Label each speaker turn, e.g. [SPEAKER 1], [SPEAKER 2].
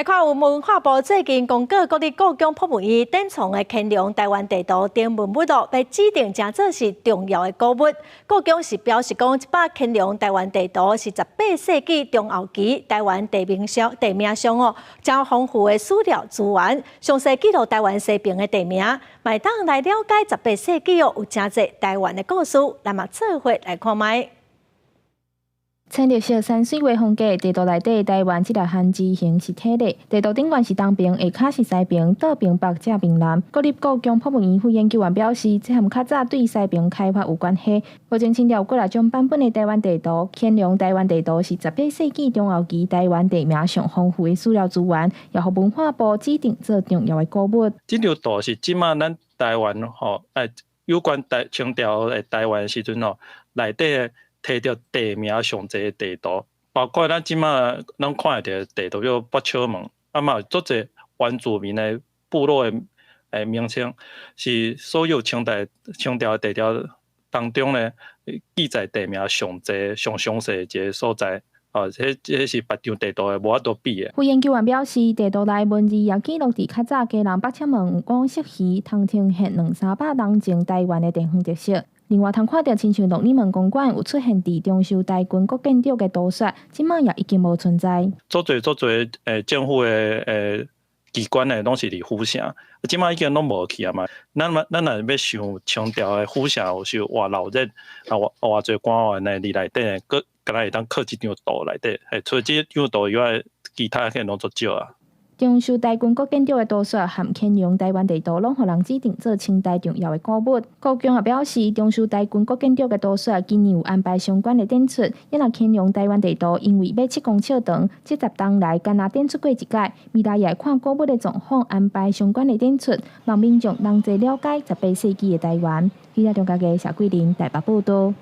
[SPEAKER 1] 來看有文化部最近公告，國立故宮博物院典藏的乾隆臺灣地圖等文物咯，被指定成做是重要的古物。故宮是表示講，這擺乾隆臺灣地圖是18世紀中後期臺灣地名上哦，誠豐富的史料資源，詳細記錄臺灣西爿的地名，嘛會當來了解十八世紀哦有誠濟臺灣的故事。咱嘛做伙來看覓。
[SPEAKER 2] 青綠色山水畫風格，地圖內底臺灣這粒漢字形實體咧。地圖頂懸是東爿，下跤是西爿，倒爿北，正爿南。國立故宮博物院副研究員表示，這和較早對西爿開發有關係。目前清朝有幾若種版本的臺灣地圖，乾隆臺灣地圖是十八世紀中後期臺灣地名上豐富的史料資源，也予文化部指定做重要的古物。
[SPEAKER 3] 這張圖是這馬咱臺灣吼，有關台清朝的臺灣時陣吼，內底提著地名上濟的地圖，包括咱這馬攏看會著地圖叫八尺門，啊嘛有足濟原住民的部落的名稱，是所有清朝的地圖當中呢，記載地名上濟、上詳細的一个所在。哦，這是別張地圖的無法度比的。
[SPEAKER 2] 副研究員表示，地圖內文字也記錄佇較早基隆八尺門有五色魚、通呈現兩三百年前臺灣的地方特色。另外，通看著親像鹿耳門公館有出現佇長壽大軍國建築的圖說，這馬也已經無存在。
[SPEAKER 3] 足濟足濟政府的機關呢，攏是佇府城，這馬已經攏無去啊嘛。咱若欲想清朝的府城有是偌鬧熱，啊偌偌濟官員呢佇內底，閣敢若會當靠這張圖內底，除了這張圖以外，其他可攏足少啊。
[SPEAKER 2] 長壽大軍國建築的圖說和乾隆臺灣地圖，攏予人指定做清代重要的古物。故宮也表示，長壽大軍國建築的圖說今年有安排相關的展出。也若乾隆臺灣地圖，因為欲7公尺長，這十冬來敢若展出過一屆，未來也會看古物的狀況安排相關的展出，讓民眾同齊了解18世紀的臺灣。記者張家傑、謝桂林台北報道。